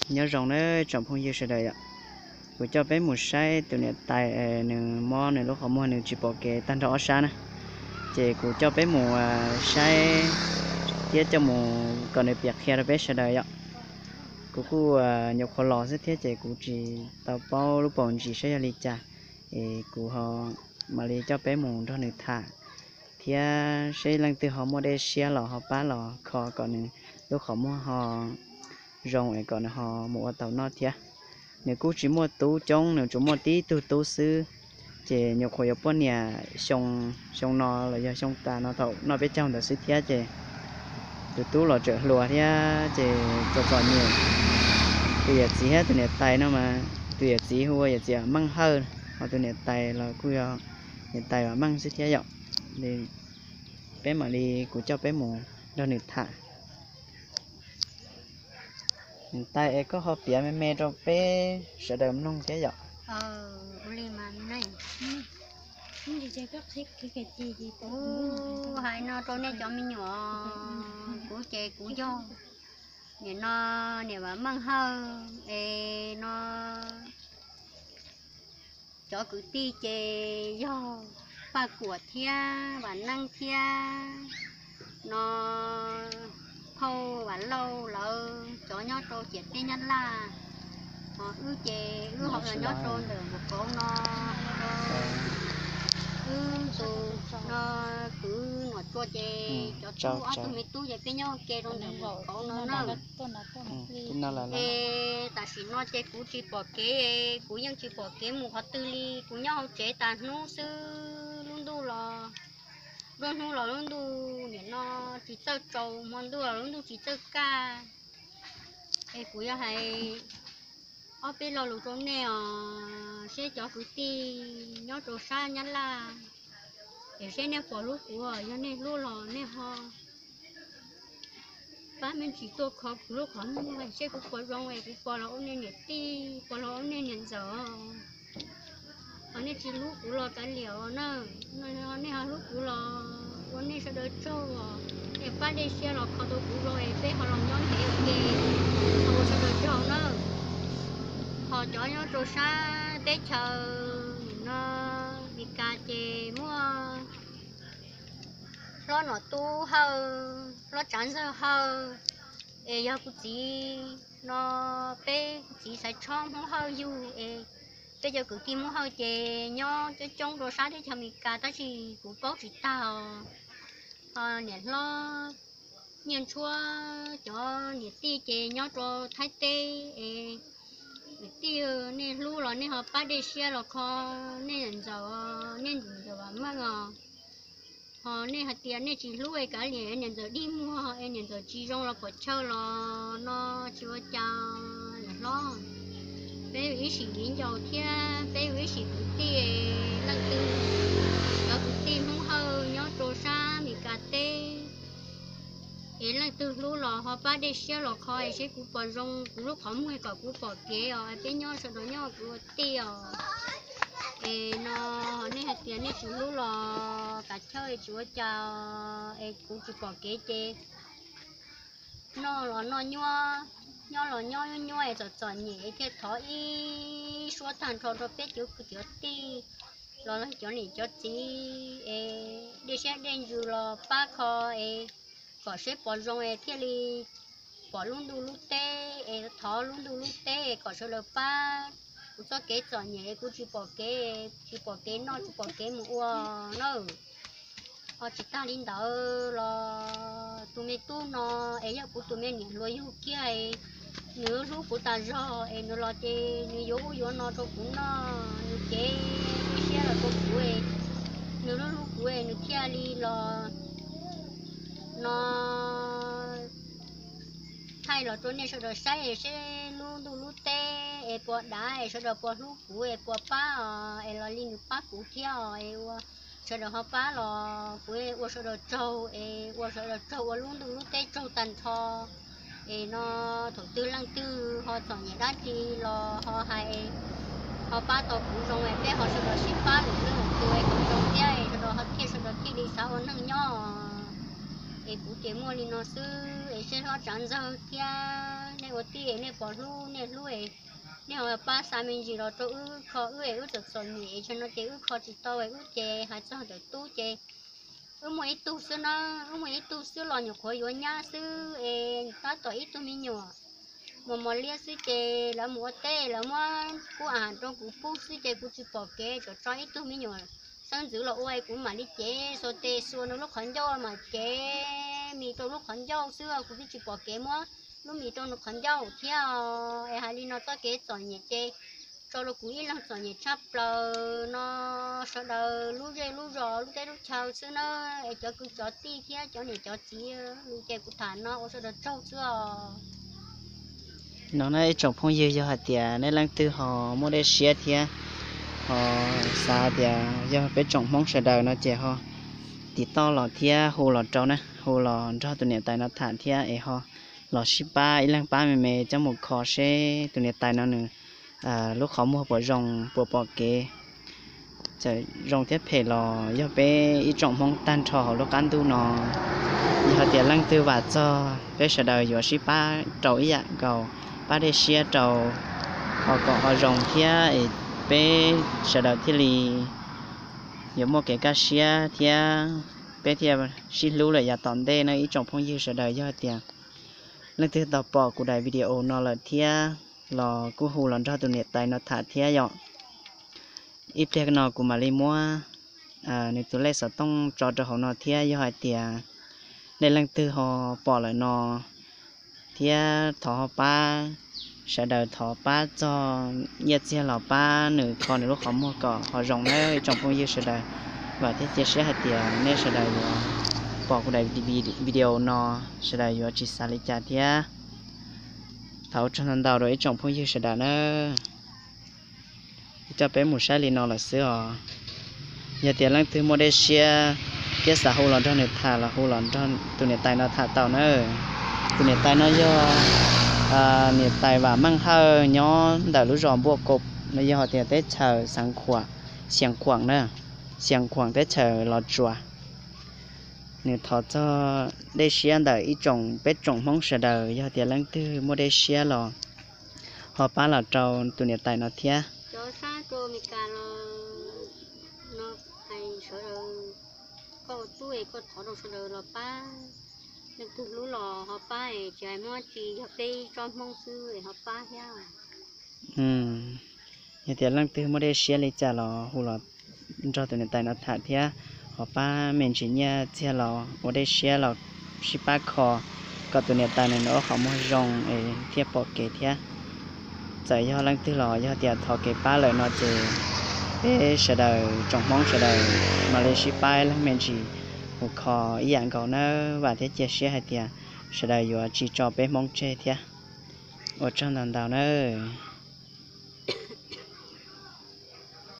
Nyob zoo nawb tsoom phooj ywg sawv daws yom. Kuv coj peb mus saib tus niam tais nws mob nws lub qhov muag nws tsis pom kev tag nrho ob sab na. Ces kuv coj peb mus saib thiab coj mus kom nws piav qhia rau peb sawv daws yom. Kuv kuj nyuam qhuav los xwb thiab ces kuv tsis tau paub lub paus ntsis saib yog li cas, es kuv ho mam li coj peb mus nrog nws tham thiab seb leej twg ho muaj dej siab los ho pab los kho kom nws lub qhov muag ho zoo es kom nws ho mus ua tau noj thiab. Nws kuj tsis muaj tub coob, nws tsuas muaj tib tug tub xwb, ces nyuam qhuav yuav poj niam xyoo, xyoo no los yog xyoo tas no thaum noj peb caug ntawd xwb thiab ces tus tub los tseem hluas thiab ces txom txom nyem. Tus yawm txiv thiab tus niam tais no mas, tus yawm txiv hu ua yawm txiv Meej Hawj, ho tus niam tais los kuj yog niam tais Vam Meej xwb thiab yom. Peb mam li, kuv coj peb mus nrog nws tham. Niam tais es koj ho piav me me rau peb sawv daws mloog thiab yom. Kuv hais no rau nej cov me nyuam, kuv ces kuv yog, nim no niam Vam Meej Hawj es no cov kwv tij ces yog Paj Kuam thiab Vam Neej thiab no Phauj Vam Lauj lawv cov nyob rau ciam teb Nyab Laj. Ho wb ces wb ho nyob rau ntawm Npuag Kauv no, wb tus no kwv Nom Tsua ces cov tub ob tug me tub ces peb nyob ke rau ntawm Npuag Kauv no na. Es tam sim no ces kuv tsis pom kev, kuv yeej tsis pom kev mus qhov twg li, kuv nyob hauv tsev tas hnub xwb, lub ntuj los, nruab hnub los lub ntuj nim no tsis txawj tsaus, hmo ntuj los lub ntuj tsis txawj kaj. Es kuv yuav hais ob peb lo lus rau nej os, seb cov kwv tij nyob rau sab Nyab Laj, es seb nej pom hlub kuv, yog nej hlub los nej ho pab me ntsis tuaj kho kuv lub qhov muag seb kuv puas zoo es kuv puas los ua nej niam tij, puas los ua nej niam ntxawm. Ho nej tsis hlub kuv los kav liam os na, nej ho hlub kuv los ua nej sawv daws tsaug os. Nej pab dej siab los kho tau kuv zoo es peb ho los nyob ntev ua ke, ho ua sawv daws tsaug na. Ho cov nyob rau sab teb chaws no, Mes Kas ces muaj hlob Nom Tub Hawj, hlob Tsav Ntxawg Hawj, es yog kuv txiv no, peb kuv txiv Xaiv Tshob Hmoob Hawj yug es peb cov kwv tij Hmoob Hawj ces nyob coob coob rau sab teb chaws Amelikas tab sis kuv paub tsis tag os. Ho niam hlob Nyiaj Ntshuab cov niam tij ces nyob rau Thaib teb es niam tij, nej hlub los nej ho pab dej siab los kho nej niam ntxawm, nej niam ntxawm Vam Meej os. Ho nej hais tias nej tsis hlub es kav liam niam ntxawm dig muag es niam ntxawm tsis zoo los pom chaw los no tsis ua cas niam hlob. Peb yus ib sim viv ncaus thiab peb yus ib sim kwv tij, leej twg cov kwv tij Hmoob Hawj nyob rau sab Amelikas teb es leej twg hlub los ho pab dej siab los kho es seb kuv puas zoo, kuv lub qhov muag kom kuv pom kev os, peb nyob sawv daws nyob kuv ua tij os. Es no nej hais tias nej tsis hlub los kav chawj es tsis ua cas es kuv tsis pom kev ces noj los noj nyuaj, nyob los nyob nyuaj es txom txom nyem thiaj thov ib suab tag nrho rau peb cov kwv cov tij los cov niam cov txiv es dej siab dej ntsws los pab kho es kom seb puas zoo es thiaj li pom lub ntuj lub teb es thov lub ntuj lub teb kom sawv daws pab kuv txoj kev txom nyem es kuv tsis pom kev, tsis pom kev noj tsis pom kev mus ua na. Ho tsis tag li ntawd los tus me tub no es yog kuv tus me niam hluas yug kiag, nws hlub kuv tas zog es nws los ces nws yuav ub yuav no rau kuv noj, nws cev ib siab los rau kuv, nws hlub hlub kuv es nws thiaj li los no thaij los rau nej sawv daws saib seb lub ntuj lub teb es puas dav es sawv daws puas hlub kuv es puas pab os es los li nws pab kuv thiab os es ua sawv daws ho pab los kuv ua sawv daws tsaug es ua sawv daws tsaug ua lub ntuj lub teb tsaug tag nrho. Es no thaum twg leej twg ho txom nyem dab tsi los ho hais, ho pab tau kuv zoo es peb ho sawv daws sib pab lwm leej lwm tus es kuv zoo thiab es sawv daws ho thiaj sawv daws thiaj li xav ua neej nyob. Es kuv ces muaj li no xwb es seb hlob Tsav Ntxawg thiab nej ua tij nej pom hlub nej hlub, nej ho pab xa me ntsis los rau wb kho wb es wb txom txom nyem, tsam no ces wb kho tsis tau es wb ces hais txog ntawm tub ces wb muaj ib tug xwb na, wb muaj ib tug xwb los nyuam qhuav yuav nyab xwb es tab tom ib tug me nyuam mos mos liab xwb ces lawv mus ua teb lawv muab kub a has rau kuv pub xwb ces kuv tsis pom kev, tsam tso ib tug me nyuam xeeb ntxwv los ua kuv mam li cev xuas tes xuas nws lub qhov ncauj mas cev mis rau lub qhov ncauj xwb, kuv twb tsis pom kev muab lub mis rau nws qhov ncauj thiab. Es hais li no txoj kev txom nyem ces tso rau kuv ib leeg txom nyem tshaj plaws no, sawv daws lub zej lub zos lub teb lub chaw xwb na, es cov kwv cov tij thiab cov niam cov txiv li ces kuv tham no ua sawv daws tsaug xwb os. No na ib tsoom phooj ywg, yog hais tias nej leej twg ho muaj dej siab thiab ho xav tias yog peb tsoom Hmoob sawv daws no ces ho tiv toj los thiab hu los rau na, hu los nrog tus niam tais no tham thiab es ho los sib pab ib leeg pab me me coj mus kho seb tus niam tais no nws lub qhov muag puas zoo puas pom kev. Txawm zoo thiab phem los yog peb ib tsoom Hmoob tag nrho hauv lub qab ntuj no, yog hais tias leej twg vam txog peb sawv daws yuav sib pab rau ib yam nkaus, pab dej siab rau ho kom ho zoo thiab es peb sawv daws thiaj li yuav muaj kev kaj siab thiab peb thiaj sib hlub lawm yav tom ntej na ib tsoom phooj ywg sawv daws. Yog hais tias leej twg tau pom kuv daim video no lawm thiab los kuj hu los nrog tus niam tais no tham thiab yom. Ib pliag no kuv mam li muab nws tus lej xov tooj tso rau hauv no thiab yog hais tias nej leej twg ho pom lawm no thiab thov ho pab, sawv daws thov pab txog nyiaj txiag los pab nws kho nws lub qhov muag kom ho zoo nawb ib tsoom phooj ywg sawv daws. Vam thiab cia siab hais tias nej sawv daws yuav pom kuv daim video no, sawv daws yuav tsis xav li cas thiab. Thov ua tsaug ntau ntau rau ib tsoom phooj ywg sawv daws nawb. Coj peb mus saib li no lawm xwb os. Yog tias leej twg muaj dej siab thiab xav hu los nrog nws tham los hu los nrog tus niam tais no tham tau na. Tus niam tais no yog niam tais Vam Meej Hawj nyob ntawm lub zos Npuaj Kos no, yog tias teb chaws Xeev Khuam, Xeev Khuam na, Xeev Khuam teb chaws Los Tsuas. Nws thov txog dej siab ntawm ib tsoom peb tsoom Hmoob sawv daws, yog tias leej twg muaj dej siab los ho pab los rau tus niam tais no thiab. Cov sab rau Amelikas los no, hais sawv daws, koj ua tub es koj thov rau sawv daws los pab, leej twg hlub los ho pab es tsis hais muab tsis yog peb tsoom Hmoob xwb es ho pab thiab. Yog tias leej twg muaj dej siab li cas los hu los nrog tus niam tais no tham thiab, ho pab me ntsis nyiaj txiag los ua dej siab los sib pab kho kom tus niam tais nws nws ua qhov muag zoo es thiaj pom kev thiab. Txawm yog leej twg los yog tias thov kev pab lawm no ces peb sawv daws tsoom Hmoob sawv daws mam li sib pab ib leeg me ntsis mus kho ib yam nkaus nawb. Vam thiab cia siab hais tias sawv daws yuav tsis tso peb Hmoob tseg thiab. Ua tsaug ntau ntau nawb.